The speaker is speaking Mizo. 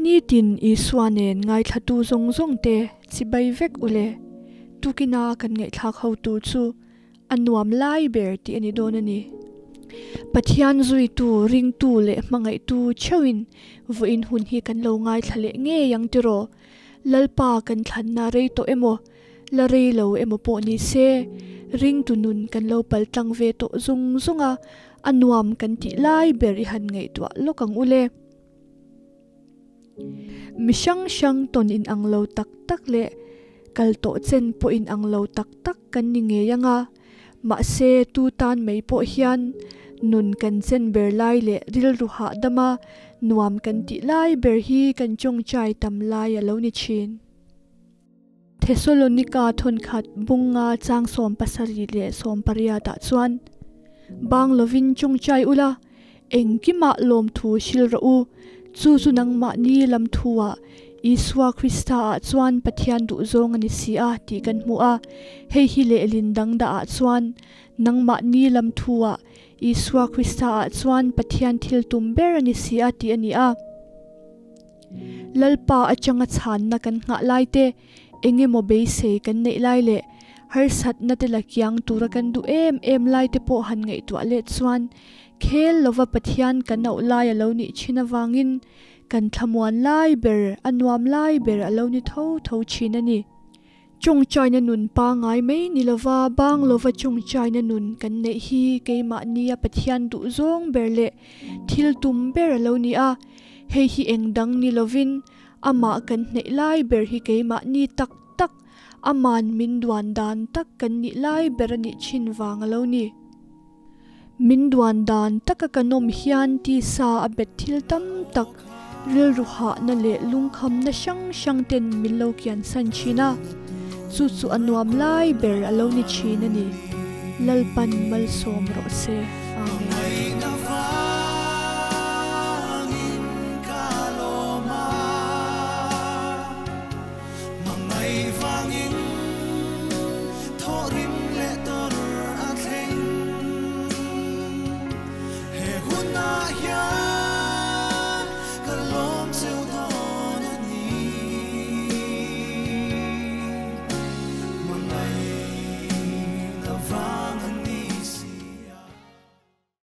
Nitin Isua nen ngaithlatu zawng zawng te chibai vek ule. Tukina kan ngaihthlak ho tur chu a nuam lai ber tih a ni dawn a ni. Pathian zuitu, ringtu leh hmangaihtu theuhin vawiin hun hi kan lo ngaithla leh ngei ang tiraw? Lalpa kan thlanna rei tawh emaw, la rei lo emaw pawh ni se, ringtu nun kan lo pal tlang ve tawh zung zung a, a nuam kan tih lai ber i han ngaihtuah lawk ang u le. Mi hrang hrang tawn inang lo tak tak leh kal tawh chen pawh inang lo tak tak kan ni ngei ang a, mahse tu tan mai pawh hian nun kan chen ber lai leh rilru hahdama nuam kan tih lai ber hi kan tawngtai tam lai a lo ni thin. Thesalonika thawnkhat bunga chang 70 leh 18 ah chuan, Bang lovin tawngtai ula, engkimah lawmthu hrilh rawh u, chu chu nangmahni lam thuah Isua Krista ah chuan Pathian duhzawng a ni si a tih kan hmu a. Hei hi lehlin dang dah ah chuan nangmahni lam thuah Isua Krista ah chuan Pathian thil tum ber a ni si a tih a ni a. Lalpa atanga chhanna kan nghah lai te, engemaw beisei kan neih lai leh harsatna te la kiang tura kan duh em em lai te pawh han ngaihtuah leh chuan khel lova Pathian kan auh lai a lo nih thin avangin kan thlamuan lai ber, a nuam lai ber a lo ni tho tho thin a ni. Tawngtaina nun pangngai mai ni lova bang lova tawngtaina nun kan neih hi keimahnia Pathian duhzawng ber leh thil tum ber a lo ni a. Hei hi eng dang ni lovin amah kan hneih lai ber hi keimahni tak tak, aman min duan dan tak kan nih lai ber a nih thin vang a lo ni. Min duan dan taka kan awm hian tisa a bet thil tam tak, rilru hahna leh lungkhamna hrang hrang ten min lo kiansan thin a, chu chu a nuam lai ber a lo ni thin a ni. Lalpan malsawm rawh se. Amen.